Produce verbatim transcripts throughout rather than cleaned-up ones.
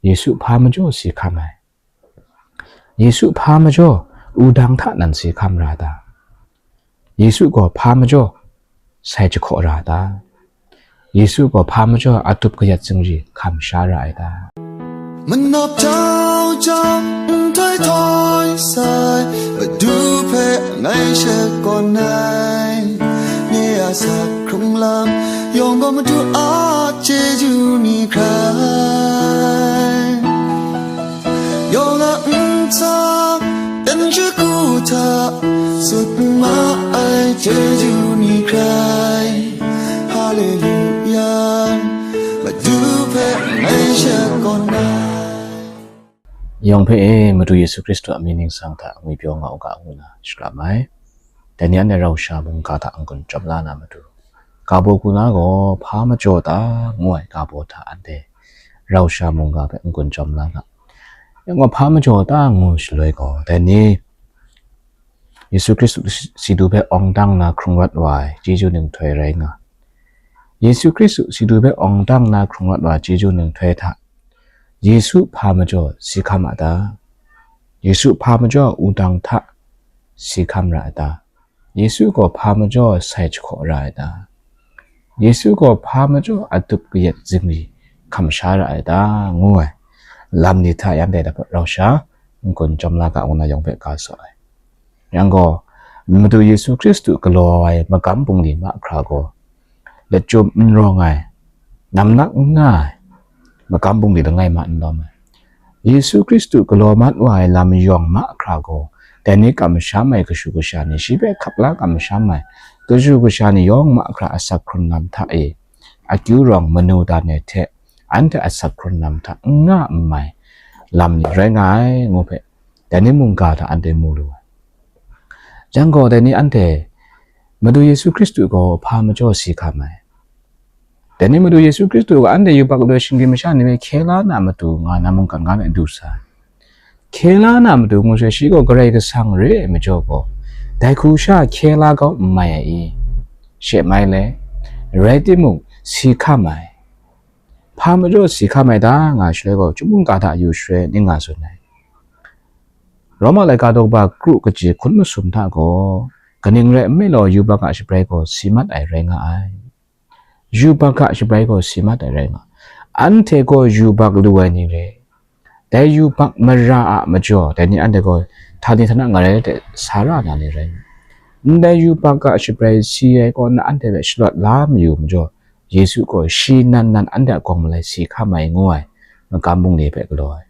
Yesu hpa majaw si hkam ai? Yesu hpa majaw wudang hta nan si hkam ra ai ta? Yesu gaw hpa majaw sai jahkaw ra ai ta? Yesu gaw hpa majaw atup kayat zingri hkam sha ra ai ta? Manap jau jau, nhtoi htoi sai, Madu hpe ngai shakawn ai. Nye a sak hkrung lam yawng gaw Madu a chyeju ni hkrai, yawng a ntsa dan shagu hta sut ma ai chyeju ni hkrai. Haleluya, Madu hpe ngai shakawn ai. Yawng hpe e, Madu Yesu Hkristu a mying ningsang hta ngwipyaw nga u ga ngu na shakram ai. Dai ni anhte rau sha mungga hta n-gun chyawm la na matu, ga baw hku na gaw hpa majaw ta ngu ai ga baw hta anhte rau sha mungga hpe n-gun chyawm la ga. Yawng gaw hpa majaw ta ngu shaloi gaw, dai ni Yesu Hkristu si du hpe awng dang na hkrung rawt wa ai chyeju ninghtoi rai nga. Yesu Hkristu si du hpe awng dang na hkrung rawt wa ai chyeju ninghtoi hta, Yesu hpa majaw si hkam a ta? Yesu hpa majaw wudang hta si hkam ra ai ta? Yesu gaw hpa majaw sai jahkaw ra ai ta? Yesu gaw hpa majaw atup kayat zingri hkam sha ra ai ta? Ngu ai lam ni hta yan dai rau sha n-gun chyawm la ga ngu na yawng hpe ga saw ai. Yang gaw, Madu Yesu Hkristu galaw ai magam bungli mahkra gaw, lachyum n rawng ai, namnak n nga ai, magam bungli langai ma n lawm ai. Yesu Hkristu galaw mat wa ai lam yawng mahkra gaw, dai ni kamsham ai kashu kasha ni, shi hpe hkap la kamsham ai kashu kasha ni yawng mahkra asak hkrun lam hta e, akyu rawng manu dan ai hte, anhte asak hkrun lam hta n nga n mai lam ni rai nga ai, ngu hpe, dai ni mungga hta anhte mu lu ai. Jan gaw, dai ni anhte Madu Yesu Hkristu gaw hpa majaw si hkam ai? Dai ni Madu Yesu Hkristu gaw anhte yubak loi shinggyim masha ni hpe hkye la na matu nga na mungkan nga na du sa ai. Hkye la na matu ngu sai, shi gaw Karai Kasang re ai majaw gaw, dai hku sha hkye la kau n mai ai i? She mai le, rai timung, si hkam ai. Hpa majaw si hkam ai ta nga shaloi gaw, chyum mungga hta yu shaloi ning nga tsun ai. Roma laika daw kaba kru kaji hkun masum hta gaw, kaning rai nme law, yubak a shabrai gaw si mat ai rai nga ai. Yubak a shabrai gaw si mat ai rai nga. Anhte gaw yubak lu ai ni re. Dai yubak mara a majaw, dai ni anhte gaw htani htana ngarai de sa ra na ni rai. Ndai yubak a shabrai si ai kaw na anhte hpe shalawt la mayu majaw, Yesu gaw shi nan nan anhte a gawng malai si hkam ai ngu ai magam bungli hpe galaw ai.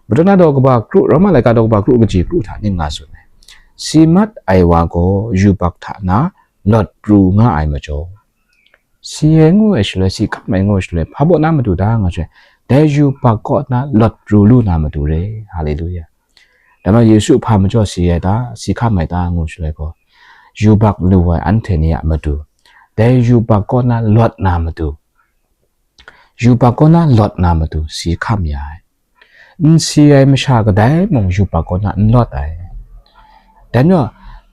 Madu na daw kaba kru, Roma laika daw kaba kru kaji kru hta ning nga tsun ai. Si mat ai wa gaw yubak hta na lawt pru nga ai majaw, si ai ngu ai shaloi, si hkam ai ngu ai shaloi, hpa baw na matu ta nga sai, dai yubak kaw na lawt pru lu na matu re. Haleluya. Dai majaw Yesu hpa majaw si ai ta, si hkam ai ta ngu shaloi gaw, yubak lu ai anhte ni a matu, dai yubak kaw na lawt na matu, yubak kaw na lawt na matu si hkam ya ai. N si ai masha kadai mung yubak kaw na n lawt ai. Dai majaw,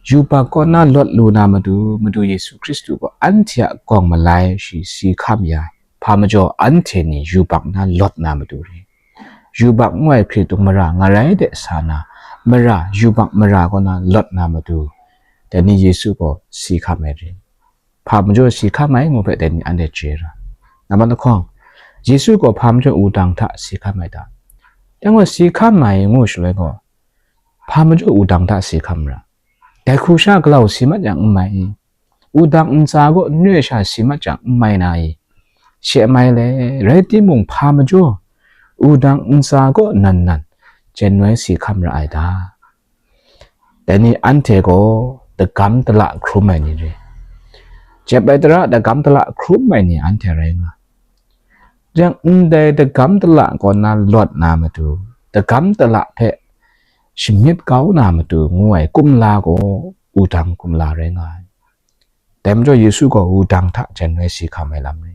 yubak kaw na lawt lu na matu, Madu Yesu Hkristu gaw anhte a gawng malai shi si hkam ya ai. Hpa majaw anhte ni yubak na lawt na matu re. Yubak ngu ai hkritung mara ngarai de sa na, mara, yubak mara kaw na lawt na matu, dai ni Yesu gaw si hkam ai re. Hpa majaw si hkam ai ngu hpe dai ni anhte chye ra. Nambat lahkawng, Yesu gaw hpa majaw wudang hta si hkam ai ta? Yang gaw si hkam ai ngu shaloi gaw, hpa majaw wudang hta si hkam ra? Dai hku sha galau si mat yang n mai i? Wudang ntsa kaw n re sha si mat yang n mai na i? She mai le, rai timung, hpa majaw wudang ntsa kaw nan nan jen wai si hkam ra ai ta? Dai ni anhte gaw dagam dala hkrum ai ni re. Jep ai tara dagam dala hkrum ai ni anhte rai nga. Yang ndai dagam dala kaw na lawt na matu, dagam dala hpe shamyit kau na matu ngu ai kumla gaw wudang kumla rai nga ai. Dai majaw Yesu gaw wudang hta jen wai si hkam ai lam ni.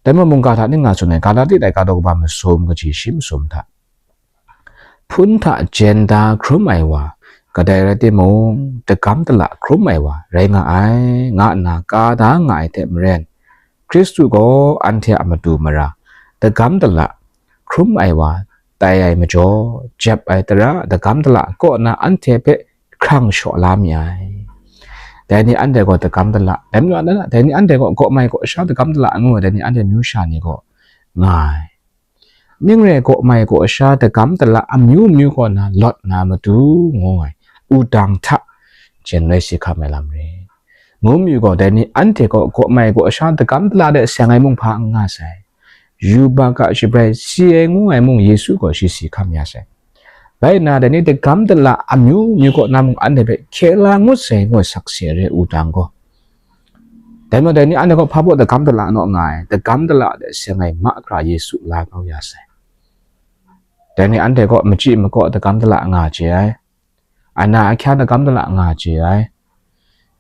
Dai majaw mungga hta ning nga tsun ai, Galati laika daw kaba masum kaji shi masum hta, hpun hta jen da hkrum ai wa, kadai rai timung, dagam dala hkrum ai wa rai nga ai, nga nna ka da nga ai hte maren, Hkristu gaw anhte a matu mara, dagam dala hkrum ai wa tai ai majaw, jep ai tara dagam dala kaw na anhte hpe hkrang shaw la mi ai. Dai ni anhte gaw dagam dala, dai majaw na, dai ni anhte gaw gaw mai gaw sha dagam dala ngu ai, dai ni anhte myu sha ni gaw nga ai. Ning re gaw mai gaw sha dagam dala amyu myu kaw na lawt na matu ngu ai, wudang hta jen rai si hkam ai lam re. Ngu myu gaw, dai ni anhte gaw gaw mai gaw sha dagam dala de seng ai mung hpa n nga sai. Yubak a shabrai si ai ngu ai mung Yesu gaw shi si hkam ya sai. Bai nna, dai ni dagam dala amyu myu kaw na mung anhte hpe hkye la ngut sai ngu ai sakse re wudang gaw. Dai majaw, dai ni anhte gaw hpa baw dagam dala naw nga ai, dagam dala de seng ai mahkra Yesu la kau ya sai. Dai ni anhte gaw machyi makaw dagam dala nga chye ai, ana ahkya dagam dala nga chye ai.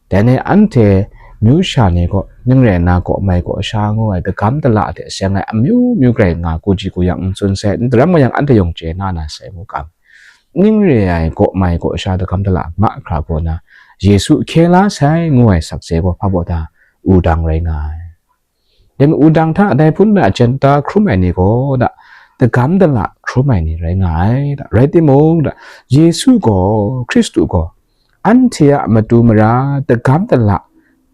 Dai ni anhte myu sha ni gaw ning rai nna gaw mai gaw sha ngu ai dagam dala hte seng ai amyu myu grai nga, ku ji ku yang n tsun sai, n daram nga yang anhte yawng chye na na sai ngu kam. Ning re ai gaw mai gaw sha dagam dala mahkra kaw na Yesu hkye la sai ngu ai sakse gaw hpa baw ta wudang rai nga ai. Dai majaw wudang hta dai hpun na jen ta hkrum ai ni gaw da, dagam dala hkrum ai ni rai nga ai da. Rai timung da, Yesu gaw, Hkristu gaw, anhte a matu mara dagam dala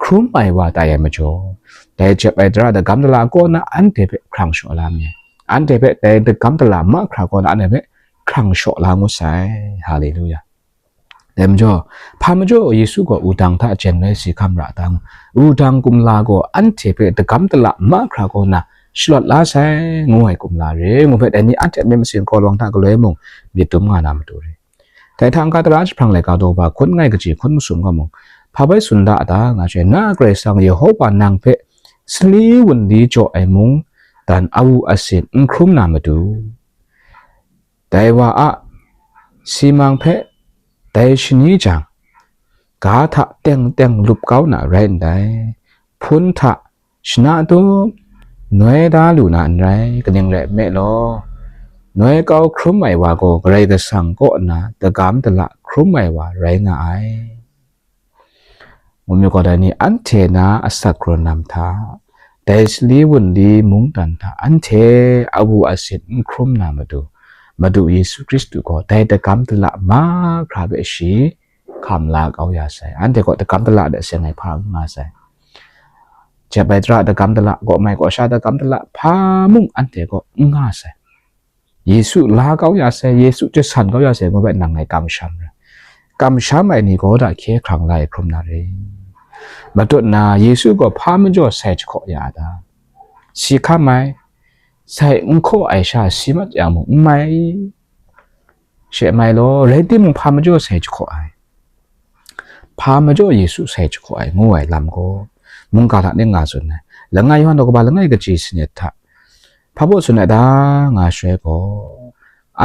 hkrum ai wa tai ai majaw, dai jep ai tara dagam dala kaw na anhte hpe hkrang shaw la mi ai. Anhte hpe dai dagam dala mahkra kaw na anhte hpe hkrang shaw la ngut sai. Haleluya. Dai majaw, hpa majaw Yesu gaw wudang hta jen rai si hkam ra dang, wudang kumla gaw anhte hpe dagam dala mahkra kaw na shalawt la sai ngu ai kumla re, ngu hpe dai ni anhte a myit masin kraw lawang hta galoi mung myit dum nga na matu re. Dai hta n-ga tara jahprang laika daw ba hkun ngai kaji hkun masum gaw mung, hpa bai tsun da a ta nga she, na Karai Kasang Yehova nang hpe sali wunli jaw ai mung dan awu asin n hkrum na matu, dai wa a simang hpe dai shani jang, ga hta teng teng lup kau na rai ndai, hpun hta shana tup noi da lu na n rai, kaning rai nme law, noi kau hkrum ai wa gaw Karai Kasang kaw na dagam dala hkrum ai wa rai nga ai. Ngu myu gaw, dai ni anhte na asak karawn nam hta, dai sali wunli mungdan hta anhte awu asin n hkrum na matu, Madu Yesu Hkristu gaw dai dagam dala mahkra hpe shi hkam la kau ya sai. Anhte gaw dagam dala de seng ai hpa n nga sai. Jep ai tara dagam dala, gaw mai gaw sha dagam dala hpa mung anhte gaw n nga sai. Yesu la kau ya sai, Yesu jasan kau ya sai ngu bai nang ngai kamsham ra. Kamsham ai ni gaw da hkye hkrang la ai hkrum na re. Matut na Yesu gaw hpa majaw sai jahkaw ya a ta? Si hkam ai, sai n hkaw ai sha si mat yang mung n mai. She mai law, rai timung hpa majaw sai jahkaw ai? Hpa majaw Yesu sai jahkaw ai ngu ai lam gaw, mungga hta ning nga tsun ai. Langai Yawhan daw kaba langai kaji sanit hta, hpa baw tsun ai ta nga shaloi gaw,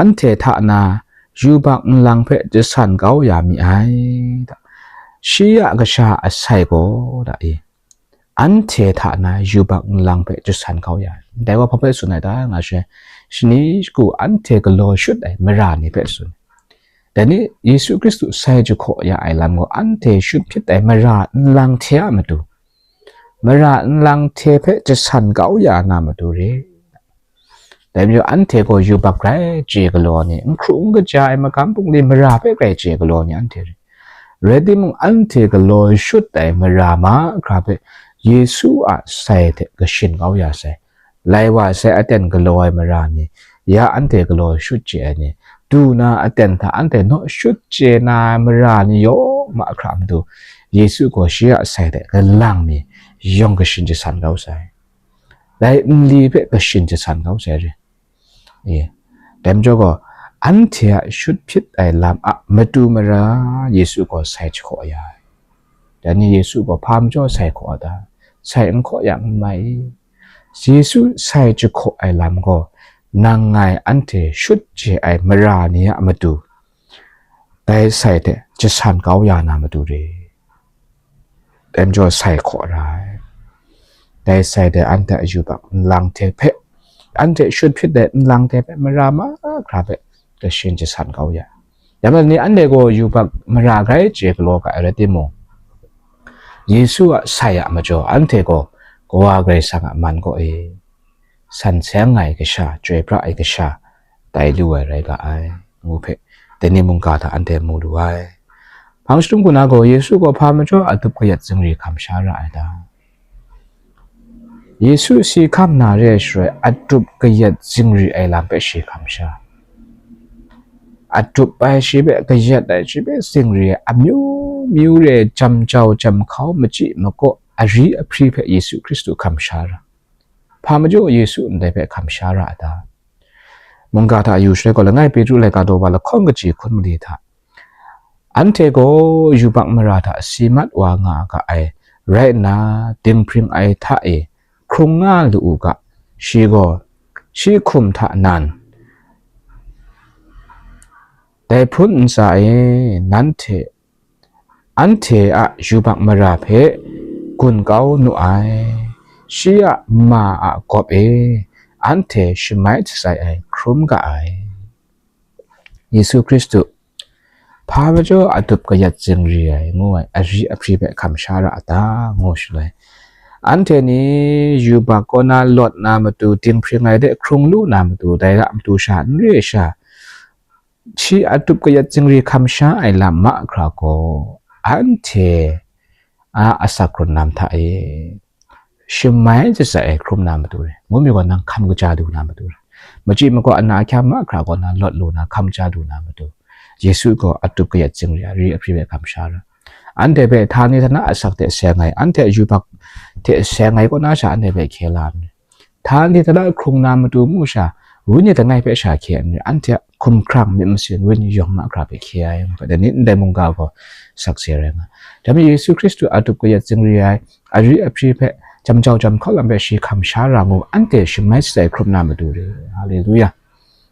anhte hta na yubak nlang hpe jasan kau ya mi ai, da. Shi a kasha asai gaw, da e, anhte hta na yubak nlang hpe jasan kau ya ai. Dai gaw hpa hpe tsun ai ta nga shaloi, shani shagu anhte galaw shut ai mara ni hpe tsun. Dai ni Yesu Hkristu sai jahkaw ya ai lam gaw anhte shut hpyit ai mara nlang hte a matu, mara nlang hte hpe jasan kau ya na matu re. Dai majaw anhte gaw yubak grai chye galaw ni, n hkru n kaja ai magam bungli mara hpe grai chye galaw ni anhte re. Rai timung, anhte galaw shut ai mara mahkra hpe Yesu a sai hte kashin kau ya sai. Lai wa sai aten galaw ai mara ni, ya anhte galaw shut chye ai ni, du na aten hta anhte naw shut chye na ai mara ni yawng mahkra matu, Yesu gaw shi a sai hte galang mi yawng kashin jasan kau sai. Dai nli hpe kashin jasan kau sai re. E, dai majaw gaw, anhte a shut hpyit ai lam a matu mara Yesu gaw sai jahkaw ya ai. Dai ni Yesu gaw hpa majaw sai hkaw a ta? Sai n hkaw yang n mai i? Yesu sai jahkaw ai lam gaw, nang ngai anhte shut chye ai mara ni a matu, dai sai hte jasan kau ya na matu re. Dai majaw sai hkaw ra ai. Dai sai hte anhte a yubak nlang hte hpe, anhte shut hpyit ai nlang hte hpe mara mahkra hpe kashin jasan kau ya. Dai majaw ni anhte gaw yubak mara grai chye galaw ga ai rai timung, Yesu a sai a majaw anhte gaw Kawa Karai Kasang a man kaw e, san seng ai kasha, chyoi pra ai kasha, tai lu ai rai ga ai, ngu hpe, dai ni mungga hta anhte mu lu ai. Hpang shadum hku na gaw, Yesu gaw hpa majaw a dup kayat zingri hkam sha ra ai ta? Yesu si hkam na re ai shaloi, a dup kayat zingri ai lam hpe shi hkam sha. A dup ai shi hpe, kayat ai shi hpe, zingri ai amyu myu re ai, jam jau jam hkau, machyi makaw, ari ahpri hpe Yesu Hkristu hkam sha ra. Hpa majaw Yesu ndai hpe hkam sha ra a ta? Mungga hta yu shaloi gaw, langai Petru laika daw wa lahkawng kaji hkun mali hta, anhte gaw yubak mara hta si mat wa nga ga ai rai nna, dinghpring ai hta e hkrung nga lu u ga, shi gaw shi hkum hta nan, dai hpun ntsa e nanhte, anhte a yubak mara hpe gun kau nu ai, shi a ma a gawp e anhte shamai jasai ai hkrum ga ai. Yesu Hkristu, hpa majaw a dup kayat zingri ai, ngu ai, ari ahpri hpe hkam sha ra a ta, ngu shaloi, anhte ni yubak kaw na lawt na matu, dinghpring ai de hkrung lu na matu, dai ra matu sha n re ai sha, shi a dup kayat zingri hkam sha ai lam mahkra gaw, anhte a asak hkrun lam hta e shamai jasai ai hkrum na matu re, ngu mi gaw nang hkam kaja du na matu re, machyi makaw ana ahkya mahkra gaw na lawt lu na hkam ja du na matu, Yesu gaw a dup kayat zingri ari ahpri hpe hkam sha ra. Anhte hpe htani htana asak hte seng ai, anhte yubak hte seng ai kaw na sha anhte hpe hkye la ai. Htani htana hkrung na matu mu sha, wenyi langai hpe sha hkye ai, anhte a hkumhkrang myit masin wenyi yawng mahkra hpe hkye ai, ngu hpe, dai ni ndai mungga gaw sakse rai nga. Dai majaw Yesu Hkristu a dup kayat zingri ai, ari ahpri hpe, jam jau jam hkau lam hpe shi hkam sha ra ngu, anhte shamai jasai hkrum na matu re. Haleluya.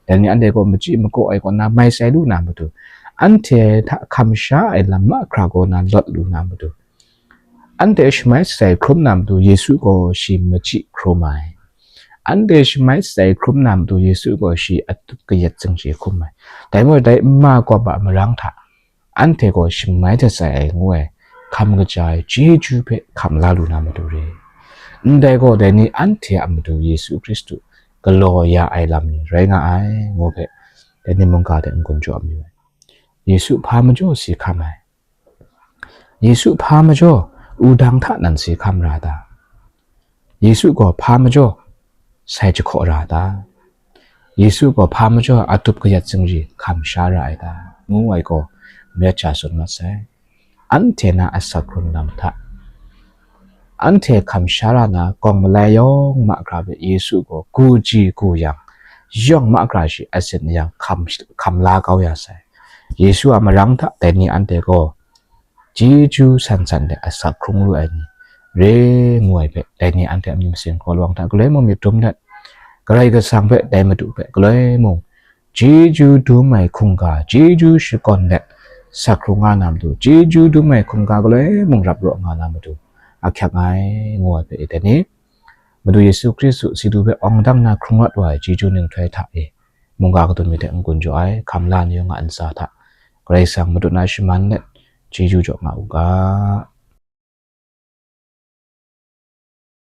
Dai ni anhte gaw machyi makaw ai kaw na mai sai lu na matu, anhte hta hkam sha ai lam mahkra gaw na lawt lu na matu, anhte shamai jasai hkrum na matu, Yesu gaw shi machyi hkrum ai. Anhte shamai jasai hkrum na matu, Yesu gaw shi a dup kayat zingri hkrum ai. Dai majaw dai nma kawp a marang hta, anhte gaw shamai jasai ai ngu ai, hkam kaja ai chyeju hpe hkam la lu na matu re. Ndai gaw, dai ni anhte a Madu Yesu Hkristu galaw ya ai lam ni rai nga ai, ngu hpe, dai ni mungga hte n-gun jaw mayu ai. Yesu hpa majaw si hkam ai? Yesu hpa majaw wudang hta nan si hkam ra ta? Yesu gaw hpa majaw sai jahkaw ra ta? Yesu gaw hpa majaw a dup kayat zingri hkam sha ra ai ta, ngu ai gaw, mayat sha tsun mat sai. Anhte na asak hkrung lam hta, anhte hkam sha ra na gawng malai yawng mahkra hpe Yesu gaw gu ji gu yang, yawng mahkra shi a sin yang hkam, hkam la kau ya sai. Yesu a marang hta dai ni anhte gaw chyeju san san de asak hkrung lu ai ni re ngu ai hpe, dai ni anhte a myit masin hkaw lawang hta galoi mung myit dum let, Karai Kasang hpe, dai Madu hpe galoi mung chyeju dum ai hkungga, chyeju shakawn let, sak hkrung nga na matu, chyeju dum ai hkungga galoi mung rap raw nga na matu, ahkyak nga ai, ngu ai hpe, dai ni Madu Yesu Hkristu si du hpe awng dang na hkrung rawt wa ai chyeju ninghtoi hta e, mungga kadun mi hte n-gun jaw ai, hkam la ni yawng a ntsa hta, Karai Kasang Madu na shaman let, chyeju jaw nga u ga.